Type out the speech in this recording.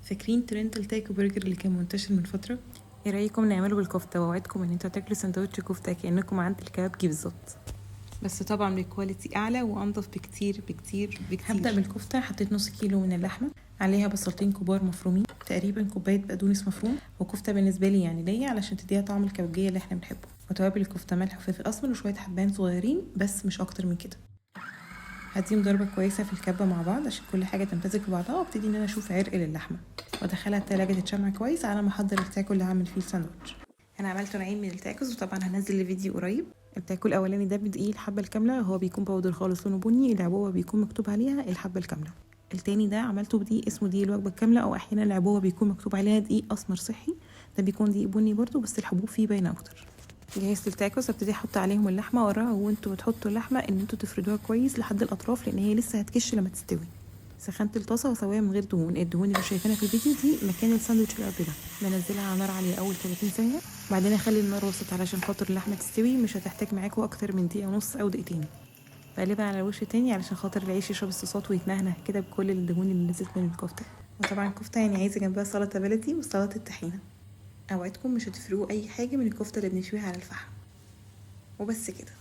فاكرين ترند التاكو برجر اللي كان منتشر من فترة؟ ايه رأيكم نعمله بالكفتة؟ واوعدكم ان انتوا هتاكلوا سندوتش كفتة كأنكم عند الكبابجي بالظبط، بس طبعا ب quality اعلى وانضف بكتير بكتير بكتير. هبدأ بالكفتة. حطيت نص كيلو من اللحمة، عليها بصلتين كبار مفرومين، تقريبا كوباية بقدونس مفروم، وكفته بالنسبة لي يعني ليا علشان تديها طعم الكبابجيه اللي احنا بنحبه، وتوابل الكفتة ملح وفلفل اسمر وشوية حبان صغيرين بس مش اكتر من كده. هديهم ضربه كويسة في الكبه مع بعض عشان كل حاجة تمتزج في بعضها، وابتدي ان انا اشوف عرق للحمه وادخلها التلاجة تتشمع كويس على ما احضر التاكو اللي هعمل فيه الساندوتش. انا عملت نوعين من التاكوز وطبعا هنزل الفيديو قريب. التاكو الاولاني ده بدقيق الحبة الكاملة، هو بيكون powder خالص لونه بني، العبوه بيكون مكتوب عليها الحبة الكاملة. التاني ده عملته بدقيق اسمه دقيق الوجبة الكاملة، او احيانا العبوه بيكون مكتوب عليها دقيق اسمر صحي، ده بيكون دقيق بني برضو بس الحبوب فيه باينة اكتر. جهزت التاكوز، ابتدي احط عليهم اللحمة وراها، وانتوا بتحطوا اللحمة ان انتوا تفردوها كويس لحد الاطراف لان هي لسه هتكش لما تستوي. سخنت الطاسه وسويها من غير دهون، الدهون اللي شايفينها في الفيديو دي مكان الساندوتش الارضي ده. بنزلها على نار عالية اول 30 ثانية، بعدين اخلي النار وسط علشان خاطر اللحمة تستوي، مش هتحتاج معاكم اكتر من دقيقة ونص او دقيقتين. بقلبها على الوش تاني علشان خاطر العيش يشرب الصوصات ويتنهنه كده بكل الدهون اللي نزلت من الكفتة. وطبعا الكفتة يعني عايزه جنبها سلطة بلدي وسلطة طحينه. اوعدكم مش هتفرقوا اي حاجة من الكفتة اللي بنشويها على الفحم. وبس كده.